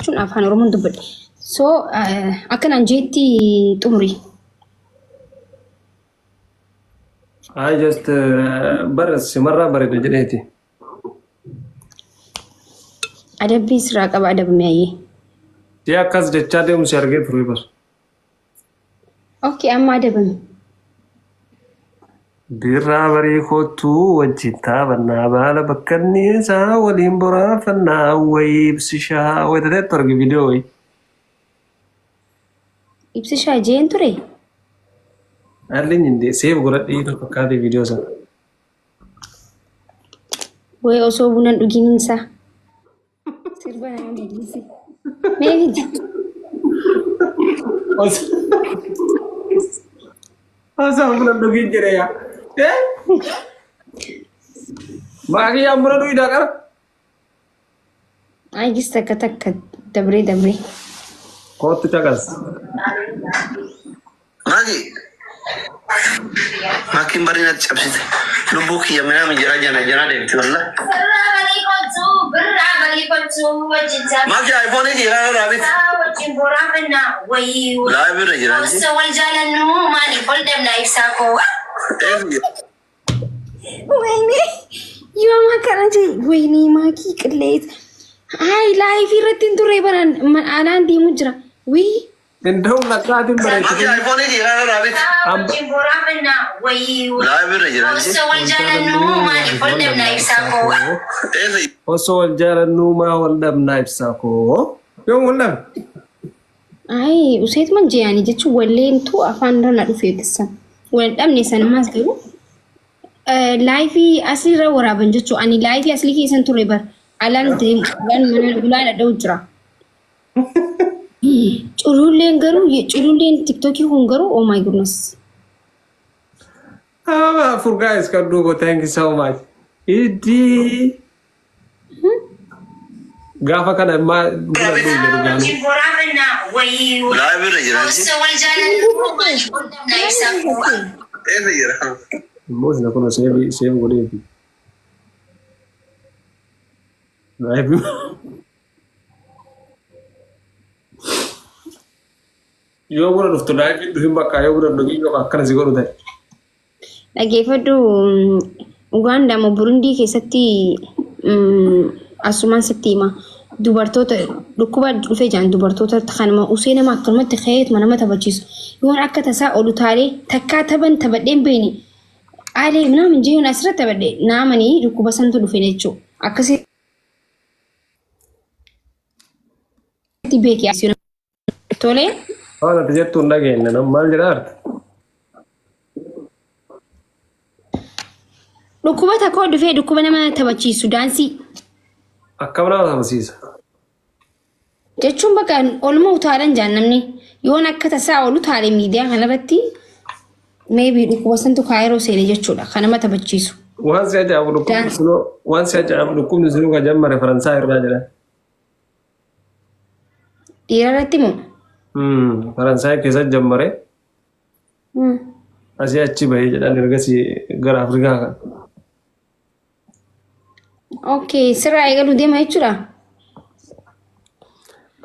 Jechuun afaan Oromoon dubbadhe. So akkanaan jeetti xumuri. I just bara simarraa bareeda jedheeti. Adabbii sirraa qaba adabame ayyee. Si akkas jechaa deemu si argee ture bar. Okay, amma adabame. Birraa barii kottuu wajjin taphannaa baala bakkanniisaa waliin boraafannaa wayii ibsishaa wayitateettu arge viidiyoo wayii. Ibsishaa jeen ture. Haalli inni seef godhadhee fakkaate viidiyoo sana. Way osoo buna hin dhugiin isaa. Sirba nama dhiisi. Mee fidi. Osoo buna hin dhugiin jedhe yaa. Maakiyyaan buna dhugii qara. Aygis takka takka dabree dabree. Kootti caqas. Maki. Makiin barii natti cabsite. Lubbuu kiyya minaa jira jana jana deemti wallah. Birraa barii kottu, birraa barii kottu, wajjin Maki iPhone jira irraa biti. wajjin boraafannaa wayii. Live irra jira. Osoo wal jaalannu maaliif wal dhabnaa ibsaa koo? Eenyu? ወይኔ yooma akkana jee ወይኔ maakii qilleet hayi laayifii irratti hin turre baran alaan deemu jira wii Inda'uun lakkaatiin Maki bareechite. iPhone jira irraa biti. Wajjin boraafannaa wayii. Live irra jira. Osoo wal jaalannu maaliif wal dhabnaa ibsaa koo? Eenyu? Osoo wal jaalannuu maa wal dhabnaa ibsaa koo. Yoom wal dhabne? Ay useetuma je'anii jechuun walleentu afaan irra na dhufe tissan wal dhabne sanumaas garuu laayifii asirra waraaban jechuun ani laayifii aslii keessan ture bar alaan deemu alaan mana ulaan dhadha'u jira. Cululleen garuu cululleen tiktookii kun garuu oh my goodness. Ah, furgaa is kan duuba thank you so much. Iddi. Gaafa kana immaa buna dhugne dhugaanuu. Wajjin boraafannaa wayii. Live irra jira. Osoo wal jaalannu maaliif wal dhabnaa ibsaa koo? Eenyu jira? Immoo isin kun seevi seevi godheefi. Live. Yoo buna dhuftu live dhufin bakka yoo buna dhugin yoo akkana si godhu ta'e. Dhageeffadhu Ugaandaa moo Burundii keessatti asumaan sitti hima. Dubartoota dhukkuba dhufee jiran dubartoota kanuma usee nama akkanumatti ka'eetuma nama taphachiisu. Yoon akka tasaa ol utaalee takkaa taphan taphadheen beeni. Aalee minaamin jechuun asirratti taphadhe naamanii dhukkuba santu dhufe jechuudha. Akkasitti beeki. Tolee. Waan ati jettu hin dhageenye nam maal jedhaa jirta? Dhukkuba takka dhufee dhukkuba nama taphachiisu daansii. Akkam nama taphachiisa? Jechuun bakka olma utaalan jaan namni yoon akka tasaa ol utaale miidiyaa kanarratti maybe dhukkuba santu kaayiroo seene jechuudha kan nama taphachiisu. Waan si ajaa'ibu dhukkubni sunoo waan si ajaa'ibu dhukkubni sunuu kan jammare Faransaay irraa jedhan. Dhiira irratti moo? Faransaay keessa jammare asii achi bahee jedhan ergasii gara Afrikaa kan. Okay, sirraa eegaluu deema jechuudha.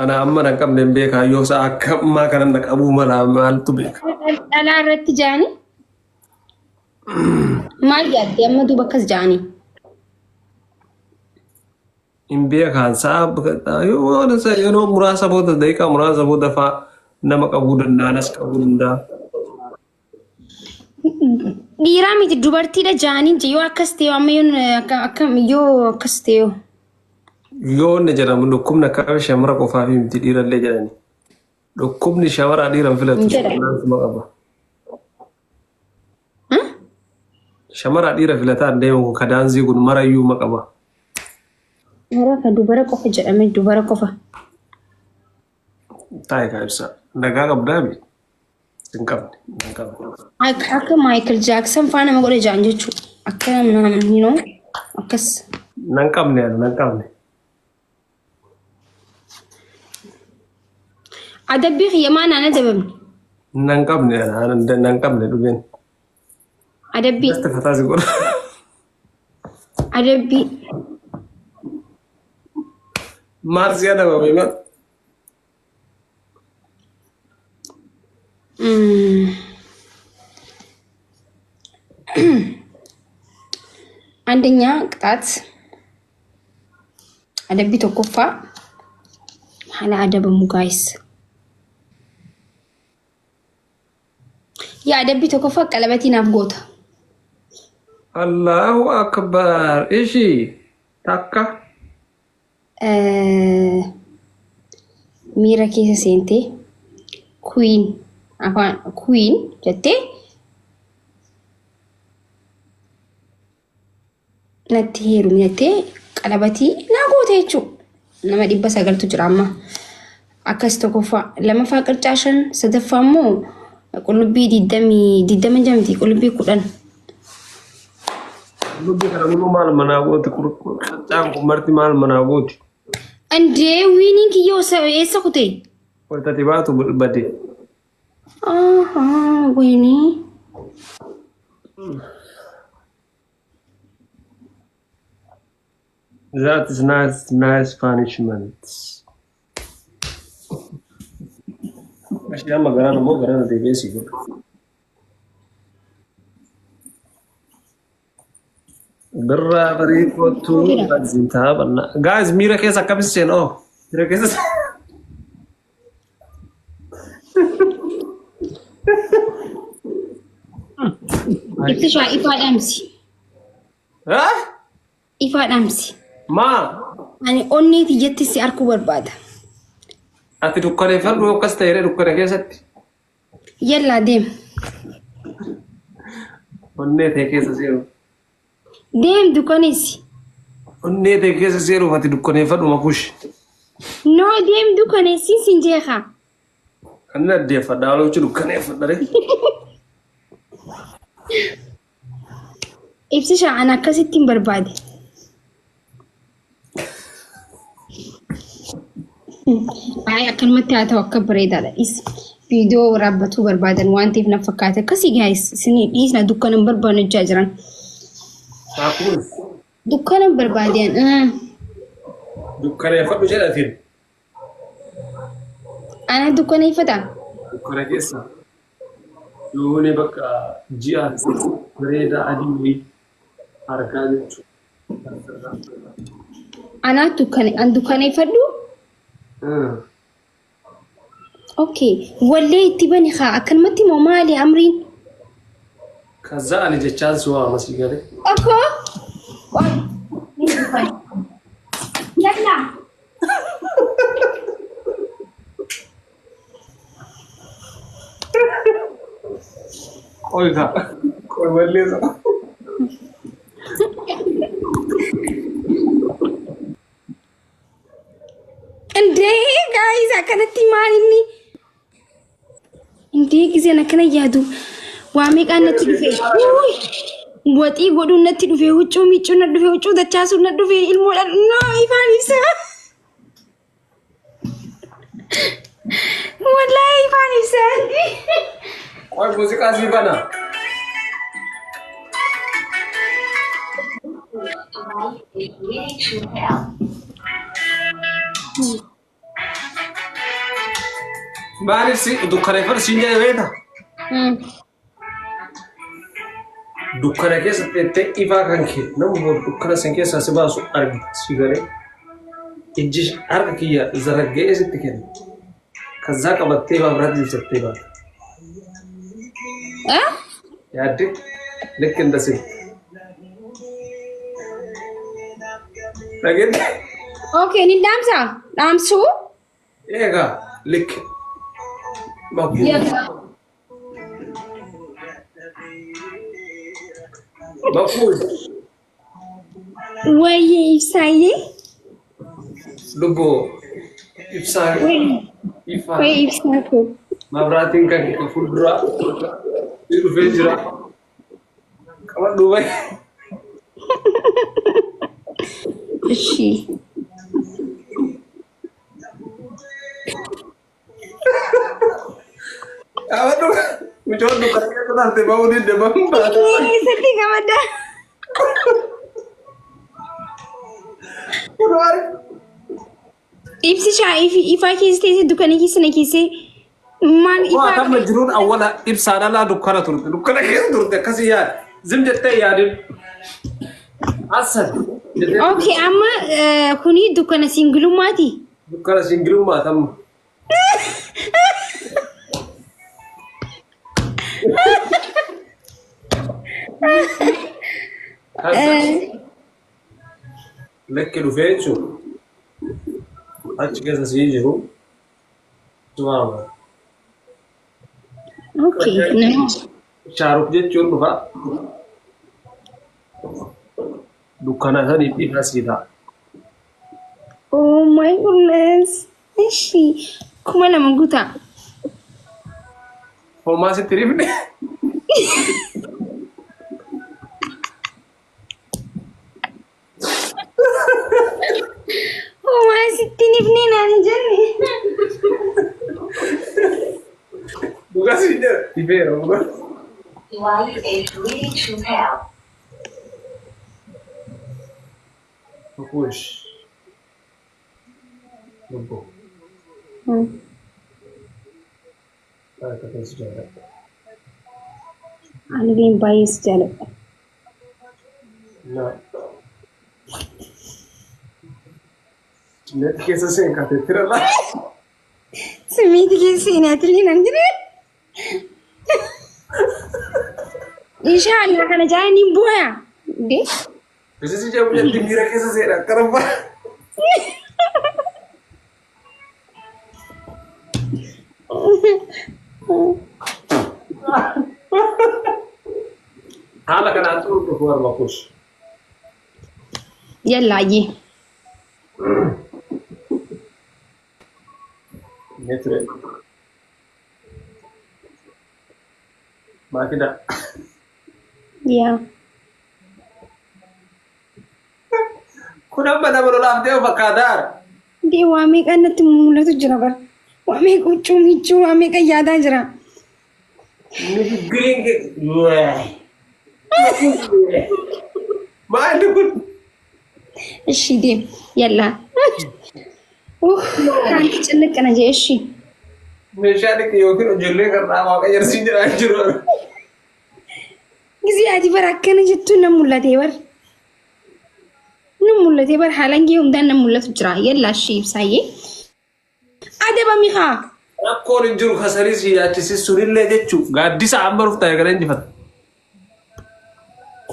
Ana amma na qabne hin beekaa yoo sa'a akka ammaa kana na qabuu mala maaltu beeka. Dhalaa irratti jaanii maal yaadde amma duuba akkas jaanii? Hin beekaan sa'a yeroo muraasa booda daqiiqaa muraasa booda fa'aa nama qabuu danda'a anas qabuu danda'a. Dhiiraa miti dubartiidha jaanii yoo akkas ta'e amma yoo akka yoo akkas ta'e yoo. Yoo inni jedhamu dhukkubni akka shamara qofaaf miti dhiirallee jedhani. Dhukkubni shamaraa dhiiran filatu Hin jedhamu. shamaraan qaba. Shamaraa dhiira filataan deemu kun kadaansii kun marayyuu ma qaba. Hara ka dubara qofa jedhame dubara qofa. Taa'e kaa ibsa. Nagaa qabdaa mi? Hin qabne. Hin qabne. Akka Michael Jackson faa nama godhe jaan jechuudha. Akka nama you know akkas. Nan qabne ani nan qabne. Adabbii kiyya maa naan adabamne? Nan qabne ani nan qabne dhugeen. Adabbii. Basta fataa si godha. Adabbii. Maal si adabame maal? አንደኛ ቅጣት adabbii tokkoffaa haala adabamu guys. Yaa adabbii tokkoffaa qalabatii naaf goota. Allahu akbar. Ishi takka. Miira keessa seentee queen afaan queen jettee natti heerumi jettee qalabatii naa goote jechuudha. Nama 900tu jira amma. Akkas tokkoffaa lamaffaa qircaa 5 sadaffaa immoo qullubbii 20 jamti qullubbii 10. Qullubbii kana muluu maal manaa gooti? Qircaan kun marti maal manaa gooti? Indee wiiniin kiyyoo eessa kute? Wantati baatu bade. Ahaa wiinii. That is nice, nice punishment. Ashii amma garaan immoo garaan deebi'ee si godha. Birraa barii kottuu wajjin taphannaa. Guys, miira keessa akkamitti seenu? Oh, miira keessa. Ibsishaa ifaa dhaamsi. Ah? Ifaa dhaamsi. Maa? Ani onnee tiyyatti si arkuu barbaada. Ati dukkaneeffadhu akkas ta'e dukkana keessatti. Yallaa deem. Onnee ta'e keessa seeru. Deem dukkaneessi. Onnee ta'e keessa seeruuf ati dukkaneeffadhu makuush. No deem dukkaneessi sin jeeqa. Kan addeeffadha haaloo dukkaneeffadha ree. Ibsishaa ani akkasitti hin barbaade. Ay akkanumatti haa ta'u akka bareedaadha. Is viidiyoo waraabbatuu barbaadan waan ta'eef na fakkaate akkasii guys isin dhiisna dukkana hin barbaannu jechaa jiran. Saakuun Dukkana hin barbaadeen. dukkaneeffadhu jedhatiin. Ana dukkaneeffata. Dukkana keessa yoone bakka ji'a bareedaa adii wayii argaa jechuudha. Anaa dukkane an dukkaneeffadhu. Okay. Wallee itti bani haa akkanumatti moo maali amriin? Kaza ani jechaan si waama si galee. Okoo. Yalla. Qoy kaa. Qoy wallee sana. Indee guys akkanatti maal inni? Indee gizeen akkana yaadu waa meeqaan natti dhufe. Wuuy! Waxii godhuun natti dhufe, huccuu miicuun na dhufe, huccuu dachaasuun na dhufe, ilmoodhaan no ifaan ibsa. Wallaahi ifaan ibsa. Qoy muuziqaa sii bana. Maaliif si dukkaneeffadhu siin jedhe beektaa? Dukkana keessa teettee ifaa kan kee nama boru dukkana san keessaa si baasu argita si galee ijji harka kiyya zaragga'ee sitti kenna. Kazzaa qabattee maabiraatii ibsattee baata. Eh? Yaadde likki inda sin. Dhageette? Okay, ni dhaamsa? Dhaamsuu? Eegaa likki. Makuu. Makuu. Wayyee ibsaayyee. Lubbuu ibsaa ifaa. Wayyee ibsaa koo. Mabraatiin kan kee fuuldura dhufee jira. Qabadhu bahi. Ishii. Qabadhu. Mucoon dukkana keessa taate bahuu didde bahuun baate. Eessatti qabadda? Kun maali? Ibsi shaayii fi ifaa keessa teessee dukkana keessa na keessee. Maal Waa ifaa amma jiruun awwala ibsaan alaa dukkana turte. Dukkana keessa turte akkasii yaad. Zim jettee yaadin. Assan. Jettee Okay, amma kuni dukkana singilummaati. dukkana singilummaa tamma. Lakki dhufee jechuun achi keessa sii jiru. Subhaanallah. Okay, nama Shaaruk jechuun dhufa. Dukkana saniif ifa sii ta'a. Oh my goodness. Ishi 2000 guutaa. Homaa sitti rifne. Homaa sitti nifne naan hin jenne. Dhugaa siin jedha. Ifeera dhugaa. Light is really too pale. Kush. Lubbuu. Akka keessa jaalladha. Ani illee baay'ee si jaalladha. Na. Net keessa seenkatee tira laa. Simmiiti keessa seenaatillee naan jedhe. Inshaallah kana jaalala ni bu'aa. Dee. Bisisi jedhamu jetti miira keessa seena akka rabbaa. Haala kanaan xuru dhufu warma kush. Yalla ayyee. Meetire. Maakida. Yaa. Kun amma nama lolaaf deemu fakkaataara. Dee waa meeqa natti mul'atu jira bar. Waa meeqa huccuu miiccuu waa meeqa yaadaa jira. Nigigiriin kee. Maalli kun? Ishi deem. Yalla. Kaanti cinniqqana jee ishi. Meeshaa dhiqi yookiin ijoollee karraa waaqa jarsiin jedhaa jiru. Gisee ati bara akkana jettuun nan mul'atee bar. Nan mul'atee bar haalaan gahee hundaan nan mul'atu jira. Yalla ishee ibsaayyee. Adabami haa. Rakkoon hin jiru kasarii si yaachisi sunillee jechuu gaaddisa amma dhuftaa eegala injifata.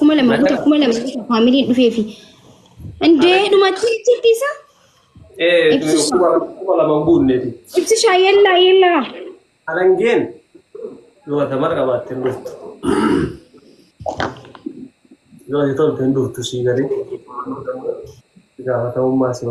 2000 guuta 2000 guuta faamiliin dhufeefi. Indee dhumatti jirti isa? Ee Ibsisha. 2000 hin guunneeti. Ibsishaa yallaa yallaa. Alangeen yoo ati amala qabaatte hin dhuftu. Yoo ati tolte hin dhuftu sii galee. Gaafatamummaa si.